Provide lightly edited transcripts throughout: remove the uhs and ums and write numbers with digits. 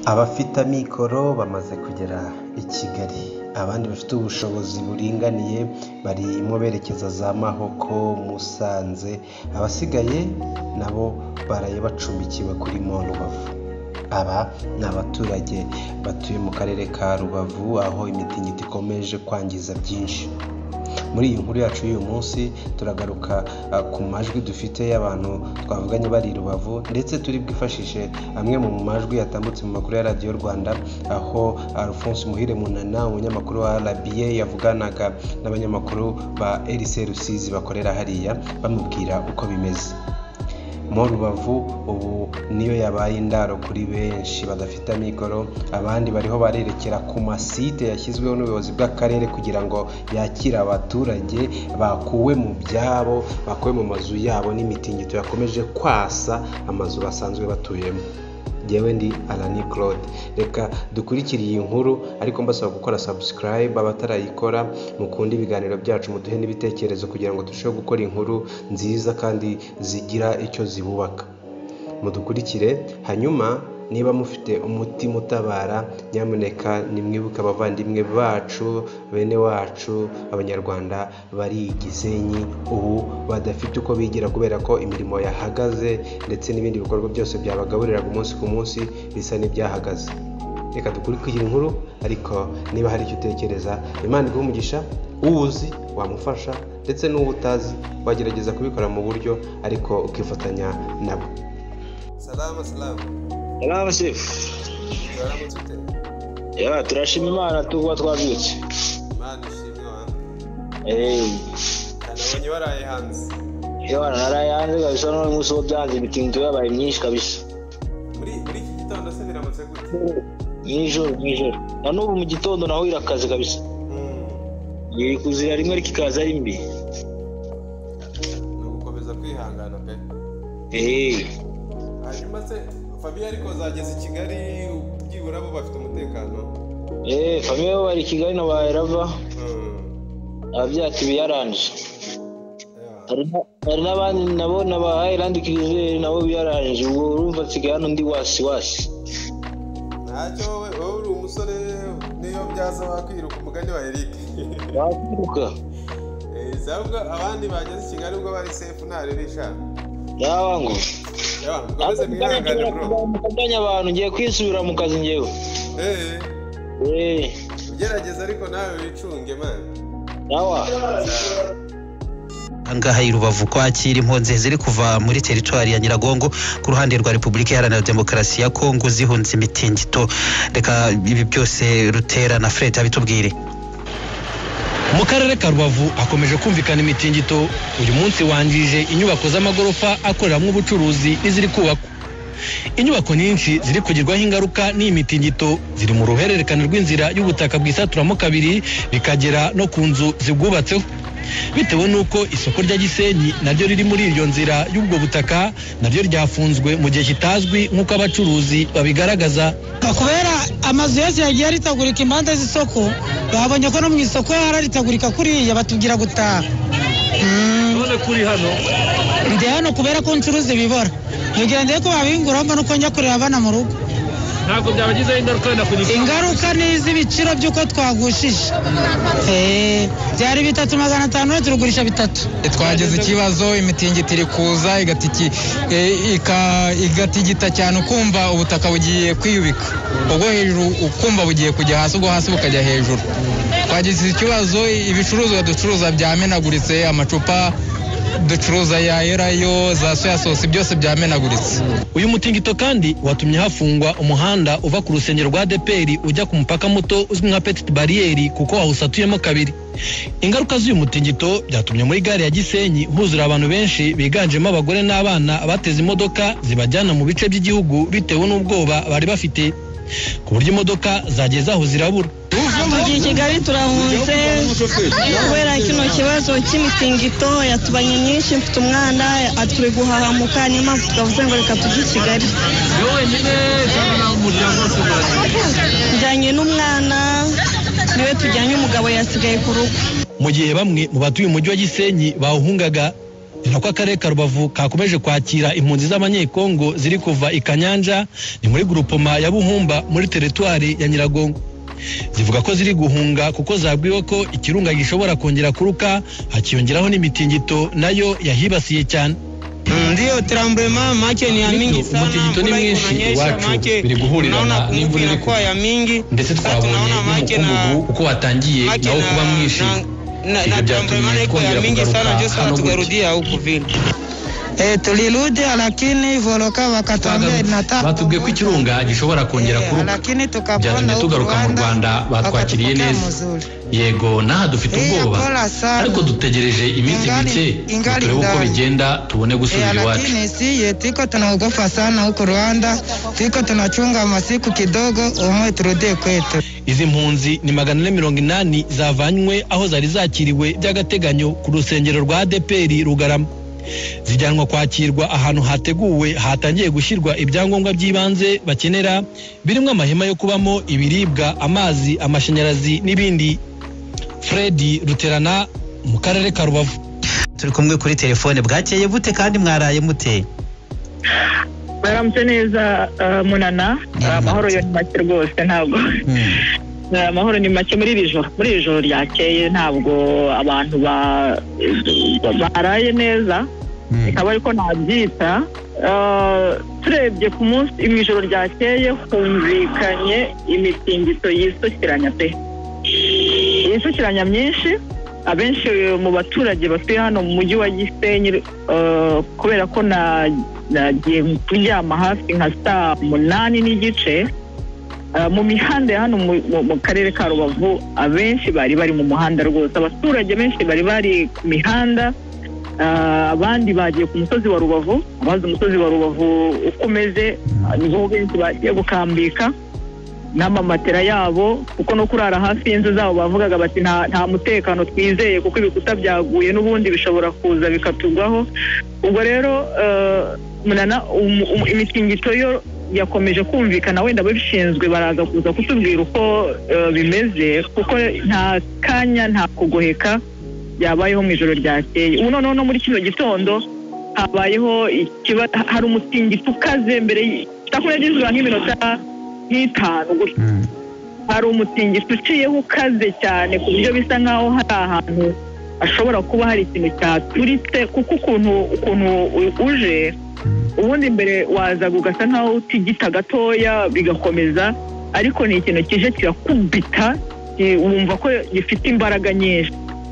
Abafite amikoro bamaze kugera i Kigali, abandi bafite ubushobozi buringaniye barimo berekeza za Mahoko, Musanze, abasigaye nabo baraye bacumbikiwe kuri Mont Rubavu. Aba ni abaturage batuye mu karere ka Rubavu, aho imitingito ikomeje kwangiza byinshi. Muri iyi nkuru yacu y'uyu munsi turagaruka ku majwi dufite y'abantu twavuganye bari i Rubavu, ndetse turi bwifashishe amwe mu majwi yatambutse mu makuru ya Radiyo Rwanda, aho Alphonse Muhire Munana, umunyamakuru wa RBA, yavuganaga n'abanyamakuru ba RC Rusizi bakorera hariya, bamubwira uko bimeze. Mo Rubavu ubu niyo yabaye indaro kuri benshi badafite amikoro, abandi bariho barerekera ku masite yashyizweho n'ubuyobozi bw'akarere kugira ngo yakire abaturage bakuwe mu byabo, bakuwe mu mazu yabo n'imitingito yakomeje kwasa amazu basanzwe batuyemo. Njyewe ndi Alani Claude, reka dukurikire iyi nkuru, ariko mbasaba gukora subscribe abatarayikora, mukunde ibiganiro byacu, muduhe n'ibitekerezo kugira ngo turusheho gukora inkuru nziza kandi zigira icyo zibubaka. Mudukurikire, hanyuma niba mufite umutima utabara, nyamuneka nimwibuke abavandimwe bacu, bene wacu, abanyarwanda bari i Gisenyi ubu badafite uko bigira kubera ko imirimo yahagaze, ndetse n'ibindi bikorwa byose byabagaburiraga umunsi ku munsi bisa n'ibyahagaze. Reka dukurikire inkuru, ariko niba hari icyo utekereza, Imana iguhe umugisha, uwuzi wamufasha, ndetse n'uwo utazi wagerageza kubikora mu buryo ariko ukifatanya nabo. Salama salama. Salama sefu. Waramutse ute? Ya, turashima Imana tuba twabyutse. Imana ishimwe wa. Nabonye waraye hanze. Yewe naraye hanze kabisa, none umunsi wo byanze imitingito yabaye myinshi kabisa. Muri iki gitondo se biramutse gute? Nijoro nijoro. Na n'ubu mu gitondo naho irakaze kabisa. Iri kuzira rimwe ariko ikaza ari mbi. Ni ugukomeza kwihangana pe. Hanyuma se Fabien ariko zageze i Kigali, byibura bo bafite umutekano? Fabien bo bari i Kigali na ba Erava. Ababyati biyaranje. Hari n'abandi nabo n'aba Highland Cruiser nabo biyaranje. Ubwo urumva nsigaye hano ndi wasi wasi. Ntacyo wowe uri umusore, niyo byaza wakwiruka umugani wa Eric. Wakwiruka. Zabwo abandi bageze i Kigali ubwo bari safe ntarebisha. Yawangu. Mukomeze mwihangane bro. Mukaganya abantu, ngiye kwisubira mu kazi ngewe. Ugerageza ariko nawe wicunge man. Yawa. Angaha i Rubavu kwakira impunzi ziri kuva muri teritwari ya Nyiragongo ku ruhande rwa Repubulika Iharanira Demokarasi ya Kongo zihunze imitingito. Reka ibi byose Rutera na Fred abitubwire. Mu karere ka Rubavu hakomeje kumvikana imitingito. Uyu munsi wangije inyubako z'amagorofa akoreramo ubucuruzi n'iziri kubakwa. Inyubako nyinshi ziri kugirwaho ingaruka n'iyi mitingito ziri mu ruhererekane rw'inzira y'ubutaka bwisaturamo kabiri, bikagera no ku nzu zibwubatseho. Bitewe n'uko isoko rya Gisenyi naryo riri muri iyo nzira y'ubwo butaka, naryo ryafunzwe mu gihe kitazwi nk'uko abacuruzi babigaragaza. Kubera amazu yose yagiye aritagurika impande z'isoko, babonye ko no mu isoko hararitagurika kuriya, batubwira gutaha. None kuri hano? Ndi hano kubera ko ncuruza ibibora. Ngira ndeko babingura mbona uko njya kureba abana mu rugo. Ntabwo byabagizeho ingaruka wenda ku giciro? Ingaruka ni iz'ibiciro by'uko twagushije. Byari 3,500 turugurisha 3. Twagize ikibazo, imitingito iri kuza igatigita cyane, ukumva ubutaka bugiye kwiyubika, ubwo hejuru ukumva bugiye kujya hasi, ubwo hasi bukajya hejuru. Twagize ikibazo, ibicuruzwa ducuruza byamenaguritse, amacupa ducuruza ya Elayo, za soya sauce, byose byamenaguritse. Uyu mutingito kandi watumye hafungwa umuhanda uva ku rusengero rwa ADEPR ujya ku mupaka muto uzwi nka Petite Barriere, kuko wawusatuyemo kabiri. Ingaruka z'uyu mutingito byatumye muri gare ya Gisenyi huzura abantu benshi biganjemo abagore n'abana bateze imodoka zibajyana mu bice by'igihugu bitewe n'ubwoba bari bafite, ku buryo imodoka zageze aho zirabura. Tugiye i Kigali turahunze kubera kino kibazo cy'imitingito yatubanye myinshi. Mfite umwana aturi guhahamuka, niyo mpamvu twavuze ngo reka tujye i Kigali. Njyanye n'umwana niwe tujyanye, umugabo yasigaye ku rugo. Mu gihe bamwe mu batuye umujyi wa Gisenyi bawuhungaga, Ni nako akarere ka Rubavu kakomeje kwakira impunzi z'Abanyekongo ziri kuva i Kanyanja, ni muri grupoma ya Buhumba muri teritwari ya Nyiragongo. Zivuga ko ziri guhunga kuko zabwiwe ko ikirunga gishobora kongera kuruka, hakiyongeraho n'imitingito nayo yahibasiye cyane. Ndio tremblement make ni ya mingi sana, umutingito ni mwinshi iwacu, biri guhurirana n'imvura iri kugwa ya mingi, ndetse twabonye n'umukungugu uko watangiye nawo kuba mwinshi. Ibyo byatumye twongera kugaruka hano gutya. Tulirudi lakini voloka wakatuambia inataka, batubwiye ko ikirunga gishobora kongera kuruka, byatumye tugaruka mu Rwanda, batwakiriye neza. Yego naha dufite ubwoba, ariko dutegereje iminsi mike turebe uko bigenda tubone gusubira iwacu. Lakini siye tiko tunaogopa sana huko Rwanda, tiko tunachunga masiku kidogo umwe turudie kwetu. Izi mpunzi ni 480 zavanywe aho zari zakiriwe by'agateganyo ku rusengero rwa ADEPR Rugarama, zijyanwa kwakirwa ahantu hateguwe hatangiye gushyirwa ibyangombwa by'ibanze bakenera, birimo amahema yo kubamo, ibiribwa, amazi, amashanyarazi n'ibindi. Freddy Ruterana mu karere ka Rubavu. Turi kumwe kuri telefone. Bwakeye bute kandi mwaraye mute? Mwaramutse neza Munana. Amahoro yo ni make rwose, ntabwo amahoro ni make muri iri joro. Muri iri joro ryakeye ntabwo abantu baraye neza, bikaba ariko ntabyita. Turebye ku munsi mu ijoro ryakeye humvikanye imitingito yisukiranya pe, yisukiranya myinshi. Abenshi mu baturage batuye hano mu mujyi wa Gisenyi, kubera ko nagiye kuryama hafi nka saa 8:30, mu mihanda ya hano mu karere ka Rubavu abenshi bari bari mu muhanda rwose. Abaturage benshi bari bari ku mihanda, abandi bagiye ku musozi wa Rubavu. Abazi umusozi wa Rubavu uko umeze, niho benshi bagiye gukambika n'amamatera yabo, kuko no kurara hafi y'inzu zabo bavugaga bati nta mutekano twizeye, kuko ibikuta byaguye n'ubundi bishobora kuza bikatugwaho. Ubwo rero Munana, imitingito yo yakomeje kumvikana, wenda ababishinzwe baraza kuza kutubwira uko bimeze, kuko nta kanya nta kugoheka byabayeho mu ijoro ryakeye. Ubu noneho no muri kino gitondo habayeho hari umutingito ukaze mbere saa 12 nk'iminota 5 gutya. Hari umutingito uciyeho ukaze cyane ku buryo bisa nkaho hari ahantu hashobora kuba hari ikintu cyaturitse, kuko ukuntu uje ubundi mbere wazaga ugasa nkaho utigita gatoya bigakomeza, ariko ni ikintu kije kirakubita, wumva ko gifite imbaraga nyinshi.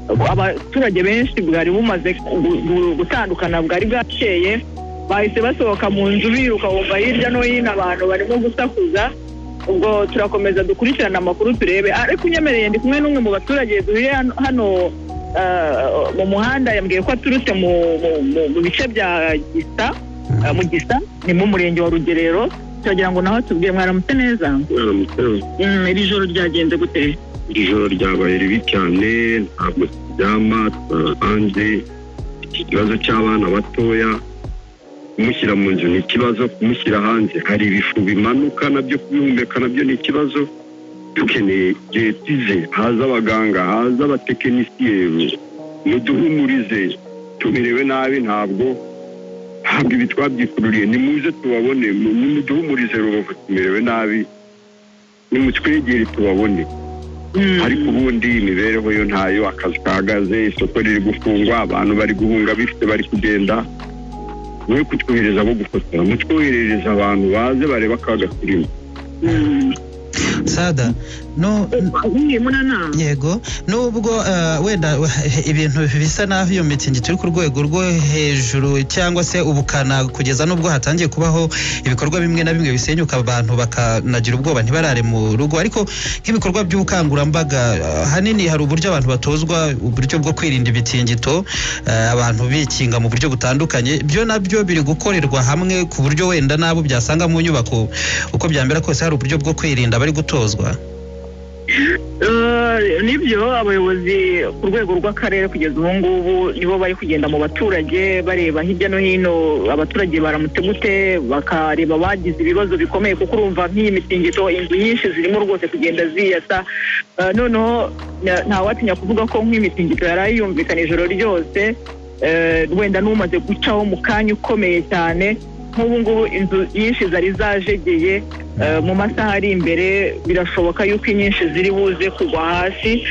Abaturage benshi bwari bumaze gutandukana, bwari bwakeye, bahise basohoka mu nzu biruka, wumva hirya no hino abantu barimo gusakuza. Ubwo turakomeza dukurikirana amakuru turebe, ariko unyemereye ndi kumwe n'umwe mu baturage duhuye hano mu muhanda, yambwiye ko aturutse mu bice bya Gisa, mu Gisa ni mu murenge wa Rugerero. Turagira ngo naho tubwiye. Mwaramutse neza? Iri joro ryagenze gute? Iri joro ryabaye ribi cyane, ntabwo turyama, hanze. Iki kibazo cy'abana batoya, kumushyira mu nzu ni ikibazo, kumushyira hanze hari ibifu bimanuka nabyo kubihumeka nabyo ni ikibazo. Dukeneye leta haza abaganga, haza abatekinisiye, muduhumurize, tumerewe nabi, ntabwo ibi twabyikururiye, nimuze tubabone, nimuduhumurize Rubavu tumerewe nabi, nimutwegere tubabone. Ariko ubundi imibereho yo ntayo, akazi kahagaze, isoko riri gufungwa, abantu bari guhunga bifite bari kugenda. Mwe kutwohereza abo gufotora, mutwoherereza abantu baze bareba akaga turimo. Sada no yego, nubwo wenda ibintu bisa naho iyo mitingito iri ku rwego rwo hejuru cyangwa se ubukana, kugeza nubwo hatangiye kubaho ibikorwa bimwe na bimwe bisenyuka abantu bakanagira ubwoba ntibarare mu rugo, ariko nk'ibikorwa by'ubukangurambaga hanini hari uburyo abantu batozwa uburyo bwo kwirinda imitingito, abantu bikinga mu buryo butandukanye, byo nabyo biri gukorerwa hamwe ku buryo wenda nabo byasanga mu nyubako uko byambera kose hari uburyo bwo kwirinda bari gutozwa. Nibyo abayobozi ku rwego rw'akarere kugeza ubu ngubu nibo bari kugenda mu baturage bareba hirya no hino abaturage baramutse gute, bakareba bagize ibibazo bikomeye, kuko urumva nk'iyi mitingito inzu nyinshi zirimo rwose kugenda ziyasa. Noneho ntawatinya kuvuga ko nk'imitingito yari yumvikana ijoro ryose, Wenda n'umaze gucaho mu kanya ukomeye cyane nk'ubu ngubu inzu nyinshi zari zajegeye, mu masaha ari imbere birashoboka yuko inyinshi ziri buze kugwa hasi.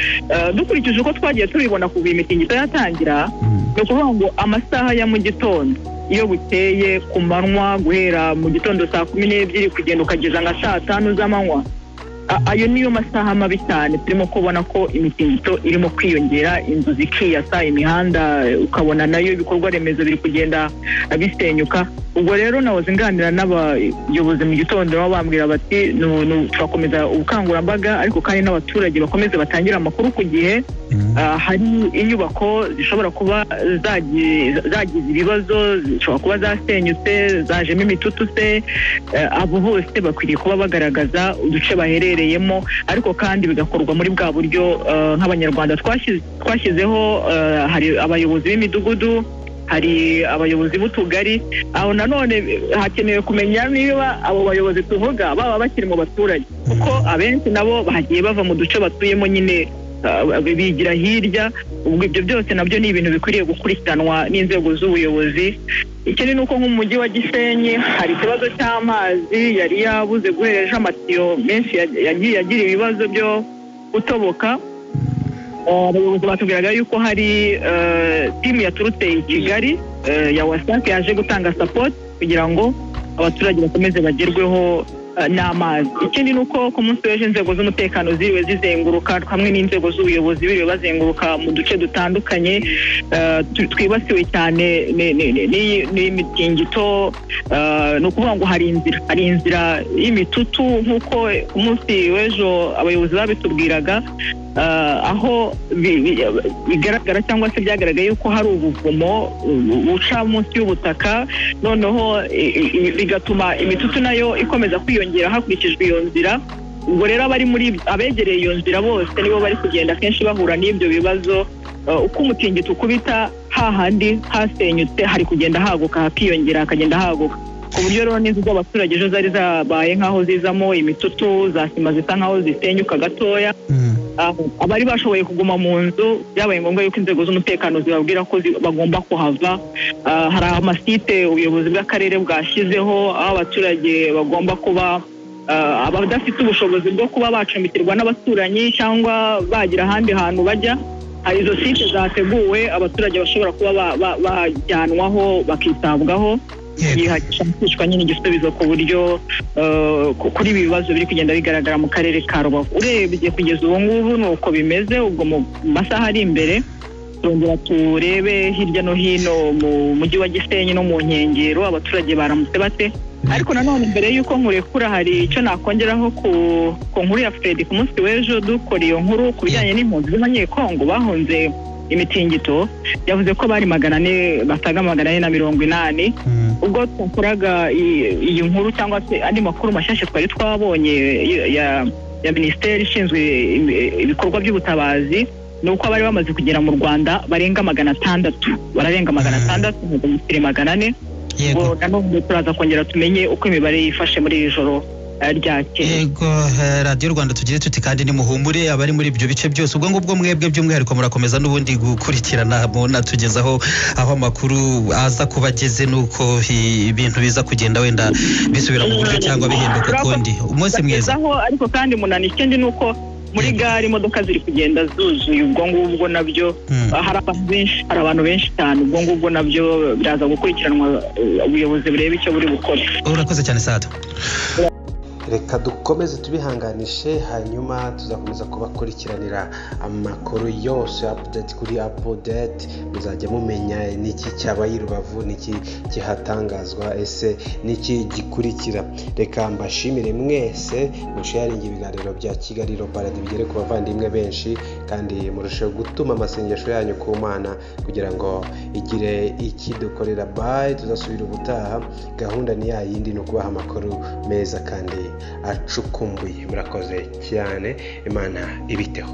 Dukurikije uko twagiye tubibona kuva imitingito yatangira, ni ukuvuga ngo amasaha ya mu gitondo iyo bukeye ku manywa guhera mu gitondo saa 12 kugenda ukageza nka saa 5 z'amanywa, ayo niyo masaha mabi cyane turimo kubona ko imitingito irimo kwiyongera, inzu zikiyasa, imihanda ukabona nayo ibikorwa remezo biri kugenda bisenyuka. Ubwo rero nahoze nganira n'abayobozi mu gitondo nabo bambwira bati turakomeza ubukangurambaga, ariko kandi n'abaturage bakomeze batangira amakuru ku gihe. Hari inyubako zishobora kuba zagize ibibazo, zishobora kuba zasenyutse, zajemo imitutu se, abo bose bakwiriye kuba bagaragaza uduce baherereyemo, ariko kandi bigakorwa muri bwa buryo nk'Abanyarwanda twashyizeho. Hari abayobozi b'imidugudu, hari abayobozi b'utugari, aho nanone hakenewe kumenya niba abo bayobozi tuvuga baba bakiri mu baturage, kuko abenshi nabo bagiye bava mu duce batuyemo nyine bigira hirya. Ubwo ibyo byose nabyo ni ibintu bikwiriye gukurikiranwa n'inzego z'ubuyobozi. Ikindi ni uko nk'umujyi wa Gisenyi hari ikibazo cy'amazi yari yabuze guhera ejo, amatiyo menshi yagiye agira ibibazo byo gutoboka. Abayobozi batubwiraga yuko hari timu yaturutse i Kigali ya WASAC yaje gutanga support kugira ngo abaturage bakomeze bagerweho n'amazi. Ikindi ni uko ku munsi w'ejo inzego z'umutekano ziriwe zizenguruka hamwe n'inzego z'ubuyobozi biriwe bazenguruka mu duce dutandukanye twibasiwe cyane n'imitingito. Ni ukuvuga ngo hari inzira y'imitutu nk'uko ku munsi w'ejo abayobozi babitubwiraga, aho bigaragara cyangwa se byagaragaye yuko hari ubuvumo buca munsi y'ubutaka, noneho bigatuma imitutu nayo ikomeza kwiyongera hakurikijwe iyo nzira. Ubwo rero abari muri abegereye iyo nzira bose nibo bari kugenda kenshi bahura n'ibyo bibazo. Uko umutingito ukubita hahandi hasenyutse hari kugenda haguka, hakiyongera, hakagenda haguka, ku buryo rero n'inzu z'abaturage ejo zari zabaye nk'aho zizamo imitutu, za sima zisa nk'aho zisenyuka gatoya. Abari bashoboye kuguma mu nzu byabaye ngombwa yuko inzego z'umutekano zibabwira ko bagomba kuhava. Hari amasite ubuyobozi bw'akarere bwashyizeho aho abaturage bagomba kuba, abadafite ubushobozi bwo kuba bacumbikirwa n'abaturanyi cyangwa bagira ahandi hantu bajya, hari izo site zateguwe abaturage bashobora kuba bajyanwaho bakitabwaho, hashakishwa nyine igisubizo ku buryo kuri ibi bibazo biri kugenda bigaragara mu karere ka Rubavu. Urebye kugeza ubu ngubu ni uko bimeze. Ubwo mu masaha ari imbere turongera turebe hirya no hino mu mujyi wa Gisenyi no mu nkengero abaturage baramutse bate. Ariko nanone mbere y'uko nkurekura hari icyo nakongeraho ku nkuru ya Fred ku munsi w'ejo dukora iyo nkuru ku bijyanye n'impunzi z'Abanyekongo bahunze imitingito, yavuze ko bari 400 basaga 480. Ubwo twakoraga iyi nkuru cyangwa se andi makuru mashyashya twari twabonye ya minisiteri ishinzwe ibikorwa by'ubutabazi, ni uko abari bamaze kugera mu Rwanda barenga 600, bararenga 600, 400. Yego, nanone turaza kongera tumenye uko imibare yifashe muri iri joro ryakeye. Yego, Radio Rwanda tugire tuti kandi ni muhumure abari muri ibyo bice byose. Ubwo ngubwo mwebwe by'umwihariko murakomeza n'ubundi gukurikirana munatugezaho aho amakuru aza kubageze nuko ibintu biza kugenda wenda bisubira mu buryo cyangwa bihinduka ukundi. Umunsi mwiza. Ariko kandi munani ikindi nuko muri gare imodoka ziri kugenda zuzuye, ubwo ngubwo nabyo hari abantu benshi cyane, ubwo ngubwo nabyo biraza gukurikiranwa, ubuyobozi burebe icyo buri bukore. Urakoze cyane Sato. Reka dukomeze tubihanganishe, hanyuma tuzakomeza kubakurikiranira amakuru yose, update kuri update, muzajya mumenya niki cyabaye i Rubavu, niki kihatangazwa, ese niki gikurikira. Reka mbashimire mwese musharinga ibiganiro bya Kigali Parade bigere ku bavandimwe benshi, kandi murusheho gutuma amasengesho yanyu ku Mana kugira ngo igire ikidukorera. Bye, tuzasubira ubutaha. Gahunda ni ya yindi, ni ukubaha amakuru meza kandi acukumbuye. Murakoze cyane, Imana ibiteho.